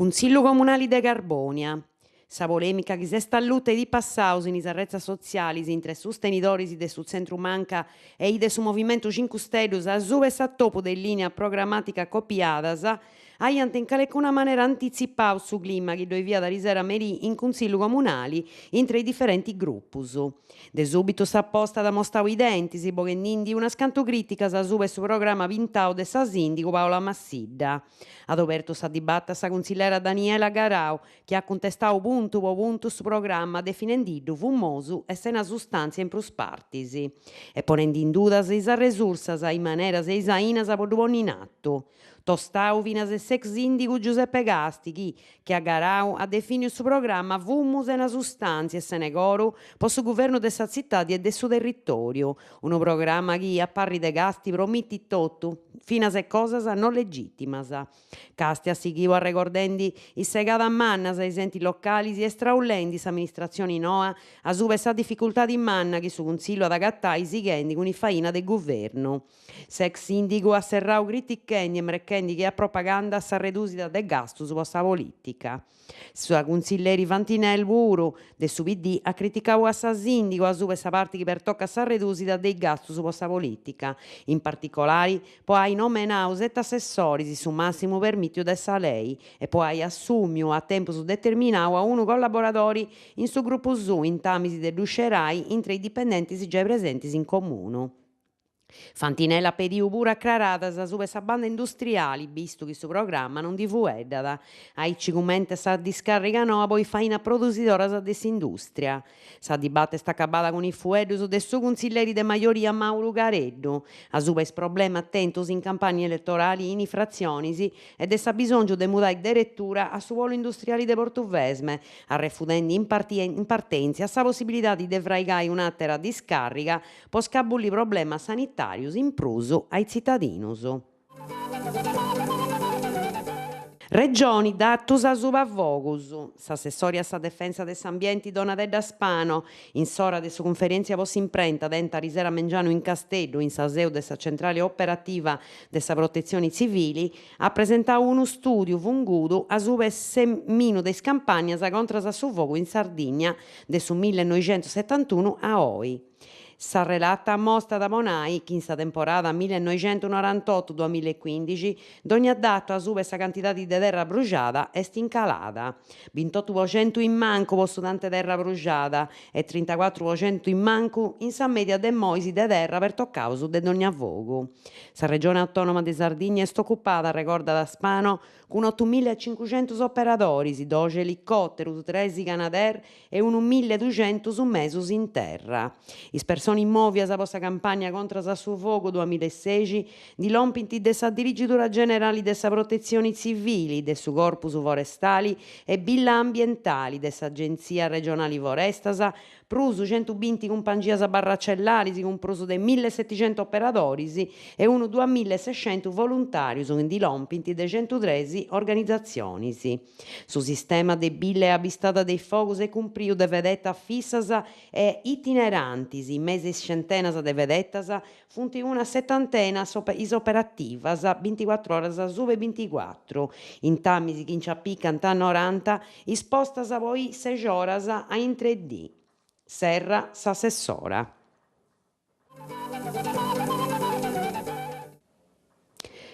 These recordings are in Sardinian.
Cunsillu Comunali de Carbònia. Sa polèmica chi s'est alluta is diis passaus in is arretzas sotzialis intre sustenidoris de su tzentru manca e is de su Movimentu Cincu Steddus asuba 'e s'atopu de is lìnias programàticas copiadas aiant in calecuna manera antitzipau su clima chi ddoi fiat arisera a merì in Cunsillu Comunali intre is diferentis grupus. De subitu sa posta at amostau i dentis, boghendindi unas cantu crìticas asuba 'e su programma pintau de sa sìndigu Paola Massidda. At obertu sa dibata sa cuntzillera Daniela Garau, chi at cuntestau puntu po puntu su programma definendiddu fumosu e sena sustàntzia in prus partis e ponendi in dudas is arresursas, is maneras e is ainas po ddu ponni in atu. Tostau finas s'ex sìndigu Giuseppe Casti chi, che a Garau, at definiu su programma fumu sena sustàntzia e sene coru po su guvernu de sa tzitadi e de su territòriu, unu programma chi, a parri de Casti, promitit totu, finas e cosas no legìtimas. Casti at sighiu arregordendi is segadas mannas a is entis localis e straullendi s'amministratzioni noa asuba 'e sa dificultadi manna chi su Cuntzillu at agatai sighendi cun is fainas de guvernu. S'ex sìndigu at serrau critichendi e mrechendi che a propaganda s'arredùsida de gastus po sa polìtica. Sa cuntzilleri Fantinel puru, de su PD, at criticau a sa sìndigu asuba 'e sa parti chi pertocat s'arredùsida de is gastus po sa polìtica, in particolari po ai nomenau seti assessoris, su màssimu permìtiu de sa lei, e po ai assùmiu a tempus determinau a unu collaboradori in su grupu suu intamis de ddu scerai intre is dipendentis giai presentis in comunu. Fantinel at pediu puru acraradas asuba 'e sa banda industriali, bistu chi su programma non ndi fueddat, aici cumente sa discàrriga noa po is fainas produsidoras de s'indùstria. Sa dibata est acabada cun is fueddus de su cuntzilleri de majoria Mauru Careddu, asuba 'e is problemas tentus in campagna eletorali in is fratzionis e de s'abisòngiu de mudai deretura a su polu industriali de Portuvesme, arrefudendi in partèntzia sa possibilidadi de fraigai un'àtera discàrriga po scabulli problemas sanitàrius in prus a is tzitadinus. Regioni, datus asuba fogus. S'assessori a sa defensa de s'ambienti Donatedda Spano, in s'ora de sa cunferèntzia po s'imprenta tenta arisera a mengianu in Casteddu in sa seu de sa centrali operativa de sa Protetzioni Tzivili, at presentau unu stùdiu fungudu asuba 'e s'eminu de is campagnas contras a su fogu in Sardigna de su millenoixentusetantunu a oi. Sa relata amostat po nai chi in sa temporada millenoixentunorantotu duamillaecuindixi dogna datu asuba 'e sa cantidadi de terra abruxada est in calada, bintotu po centu in mancu po su tanti 'e terra abruxada e trintacuatru po centu in mancu in sa media de mois de terra pertocaus de dogna fogu. Sa Regione Autonoma de Sardigna est ocupada, arregordat Spano, cun otumillaecincuxentus operadoris, doxi elicòterus, tresi Canadair e unu milleduxentus mesus in terra. Is personis mòvias po sa campagna contras a su fogu duamillaesexi ndi lompint de sa Dirigidura Generali de sa Protetzioni Tzivili, de su Corpus Forestali e Billa Ambientali, de s'Agentzia Regionali Forestas, prus centubinti cumpangias barracellaris cun prus de millesetixentu operadoris e unu duamillesexentu voluntàrius chi ndi lompint de centutresi organizatzionis. Su sistema de billa e abistada de is fogus est cumpriu de vedetas fissas e itinerantis, in mesu is centenas de vedetas funt una setantena is operativas binticuatr'oras asuba 'e binticuatru, intamis chi nci apicant noranta is postas po is sexi oras a intre dì. Serrat s'assessora.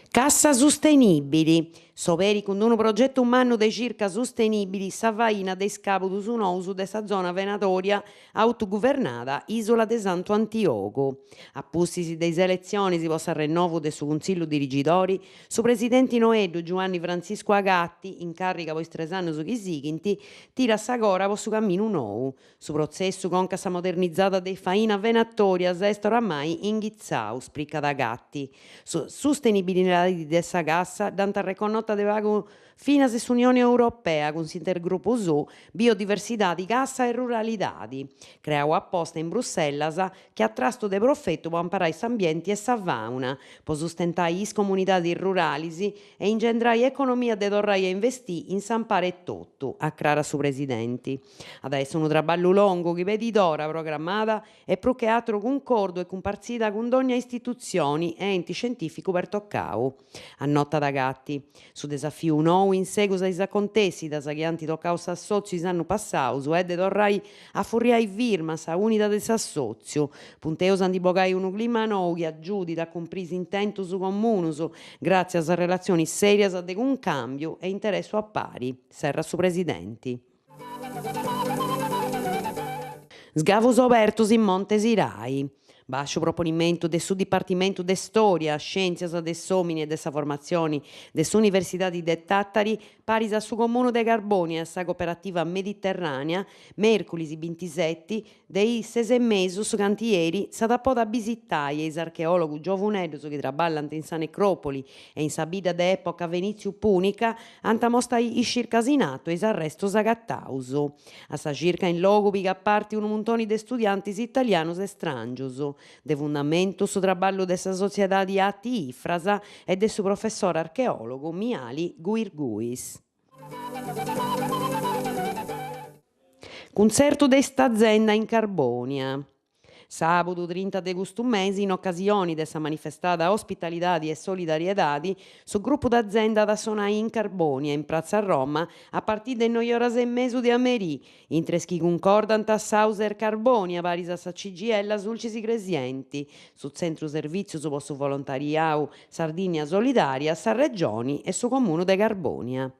Cassa sustenìbili. S'oberit cun unu progetu mannu de circa sustenìbili sa faina de is càbudus nous de sa zona venatòria autoguvernada Ìsula de Santu Antiogu. A pustis de is eletzionis po s'arrennovu de su Cuntzillu dirigidori, Su presidenti noeddu Giuanni Frantziscu Agati, in càrriga po is tres annus chi sighint, tirat sa cora po su caminu nou. Su protzessu conca a sa modernizada de is fainas venatòrias est oramai inghitzau, spricat Agati. Sa sustenibilidadi de sa cassa dd'ant arreconnota de pagu finas s'Unioni Europea cun s'intergrupu suu Biodiversidadi, Cassa e Ruralidadi, creau aposta in Brussellas che a trastu de profetu po amparai s'ambienti e sa fàuna, po sustentai is comunidadis ruralis e ingendrai economia de torrai a investì in s'amparu etotu, acrarat su presidenti. At a essi unu traballu longu chi pedit ora programmada e prus che atru cuncordu e cumpartzida cun dònnia istitutzioni e enti scientìficu pertocau. Annotat Agati. Su desafiu nou in segus a is acontèssidas chi ant tocau s'assòtziu is annus passaus est de torrai a furriai firma a sa unidadi de s'assòtziu. Punteus a ndi bogai unu clima nou chi agiudit a cumprì is intentus comunus gràtzias a relatzionis sèrias de cuncàmbiu e interessu a pari, serrat su presidenti. Sgavus obertus in Monte Sirai. Bàsciu proponimentu de su Dipartimentu de Stòria, Scièntzias de s'Òmini e de sa Formatzioni de s'Universidadi de Tàtari, paris a su Comunu de Carbònia e a sa Cooperativa Mediterrànea, mèrculis bintiseti, de is ses e mesu su cantieri s'at a podi abisitai e is archeòlogus giovuneddus chi traballant in sa necròpoli e in sa bidda de època fenìtziu-pùnica ant a mostai is circas in atu e is arrestus agataus. A sa circa in logu pigat parti unu muntoni de studiantis italianus e stràngius. De fundamentu su traballu de sa sotziedadi Ati Ifras e de su professori archeòlogu Miali Guirguis. Cuntzertu de is Tazenda in Carbònia. Sàbudu trinta de custu mesi, in ocasioni de sa manifestada Ospitalidadi e Solidariedadi, su grupu Tazenda at a sonai in Carbònia, in pratza Roma, a partì de noi oras e mesu de a merì, intre is chi cuncordant s'Auser Carbònia paris a sa CGIL Sulcis Igresienti, su Tzentru Servìtzius po su Volontariau Sardigna Solidària, sa Regioni e su Comunu de Carbònia.